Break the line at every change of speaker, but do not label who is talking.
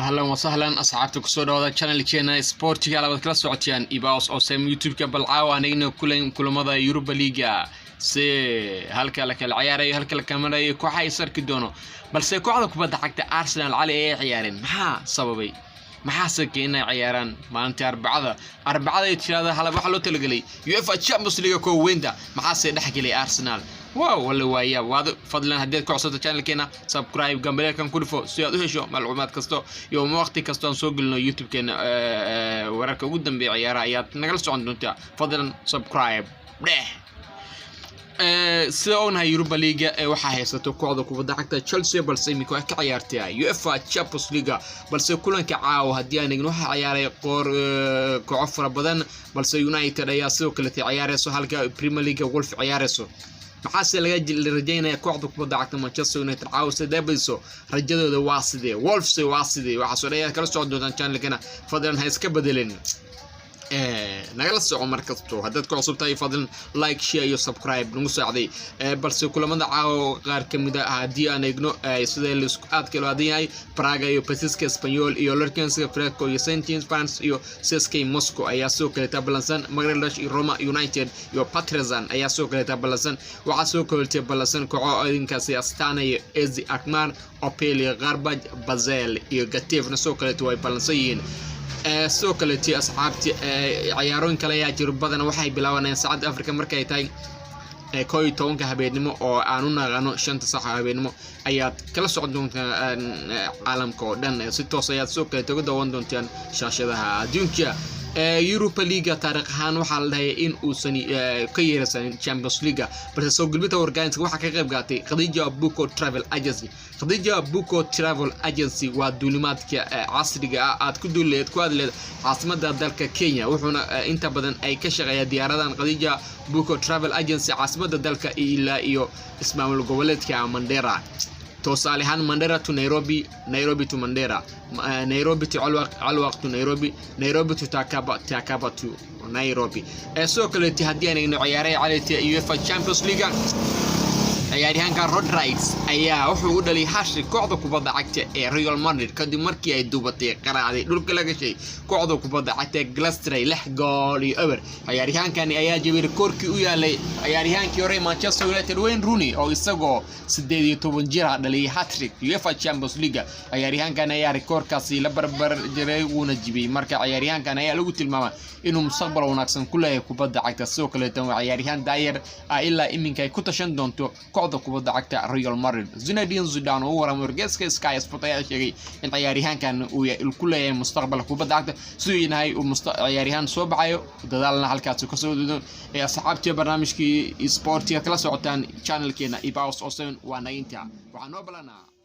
Ahlan wasahlan, asxaabta, kusoo dhawaada channelkeena sportiga labaad kala socotaan ibaos oo sam YouTube-ka. Balcaawa anigna kulan kulamada Europa League-ga si halka la kala ciyaarayo, halka la kala marayo, kooxa ay sarki doono. Balse kooxda kubadda cagta Arsenal cali ay ciyaareen, maxaa sababay? Maxaase keenay ciyaaraan maalintii Arbacada ay tirahda halab waxaa loo talagelay UEFA Champions League kooweynta? Maxaase dhexgelay Arsenal? Wow, wala waaya waad. Fadlan haddii aad ku codsato channelkeena, subscribe, gambaleelkan ku dhufo si aad u hesho macluumaad kasto iyo waqti kasto aan soo gelino YouTube-keena. Wararka ugu dambeeya ciyaaraha ayaad nagala socon doontaa. Fadlan subscribe dheh. Sida ognahay, Europa League waxaa haysato kooxda kubadda cagta Chelsea, balse iminka waxay ka ciyaartay UEFA Champions League. Balse kulanka caawa haddii aan eegno, waxaa ciyaaray qoor kooxo fara badan, balse United ayaa sidoo kalete ciyaareyso, halka Premier League Wolf ciyaareyso. Maxaase laga rajeynaya kooxda kubadda cagta Manchester United caawa? Sidee badiso rajadooda? Waa sidee Wolves? Waa sidee? Waxaasoo dhan ayaad kala socon doontaan channelkana. Fadlan ha iska bedelin, nagala soco mar kasto. Haddaad ku cusub tahay, fadlan like, share iyo subscribe nagu saacday. Balse kulamada caawa qaar ka mid a haddii aan eegno, sida laisku aadka loo aadan yahay, Braga iyo Basiska Espanyol iyo Lorkenska Freco iyo Saint France iyo CSKA Moscow ayaa sidoo kaleeta ballansan. Magalhaes iyo Roma, United iyo Partizan ayaa sidoo kaleeta ballansan. Waxaa sidoo kaleeta ballansan kooxo idinkaasi Astana iyo AZ Alkmaar, APOEL iyo Qarabag, Basel iyo Gatevna sidoo kaleeta way ballansan yihiin. Sidoo kaleeti, asxaabti, ciyaarooyin kale ayaa jiro badan. Waxay bilaabanayaan saacadda Africa markay tahay 11-ka habeenimo oo aan u naqaano 5-ta saxa habeenimo ayaad kala socon doontaan caalamka oo dhan. Si toos ayaad sidoo kaleeta uga daawan doontaan shaashadaha adduunka. Europa League taariikh ahaan waxaa la dhahaya in uusan ka yeerasanin Champions League, balse soo gudbinta wargaaninka waxaa ka qayb qaatay Khadija Buco Travel Agency. Khadija Buco Travel Agency waa duulimaadka casriga ah aad ku duulileed ku aadleed caasimada dalka Kenya, wuxuuna inta badan ay ka shaqeeyaa diyaaradan Khadija Buco Travel Agency caasimada dalka ilaa iyo ismaamul goboleedka Mandera. Tusaale ahaan, Mandera to Nairobi, Nairobi to Mandera, Nairobi to Elwak, Elwak to Nairobi, Nairobi to Takaba, Takaba to Nairobi. Sidoo kaleeti haddii aan eegno ciyaaraha calita UEFA Champions League, ciyaaryahanka Rodriguez ayaa wuxuu u dhaliyay hat-trick kooxda kubadda cagta ee Real Madrid kadib markii ay dubatay, qaraacday, dhulka la gashay kooxda kubadda cagta ee Galatasaray 6 gool iyo 0. Ciyaaryahankani ayaa jebiyay rikoorkii u yaalay ciyaaryahaankii hore Manchester United Wayne Rooney oo isagoo 18 jir ah dhaliyay hat-trick UEFA Champions League. Ciyaaryahankan ayaa rikoorkaasi la barbar jiray, wuuna jibiyey. Marka ciyaaryahankan ayaa lagu tilmaamay inuu mustaqbal wanaagsan ku leeyahay kubadda cagta. Sidoo kaleetan waa ciyaaryahan daayar ah ilaa iminka ay ku tashan doonto kooxda kubadda cagta Real Madrid. Zinedine Zidane oo u waramay wargeyska Sky Sport ayaa sheegay in ciyaaryahankan uu ku leeyahay mustaqbalka kubadda cagta, siduu yahay uu ciyaaryahan soo baxayo, dadaalna halkaasi kasoo wado. Ee asxaabtii, barnaamijkii sportiga kala socotaan channelkeena Ibaos Osen waa naginta. Waxaa noo balanaa.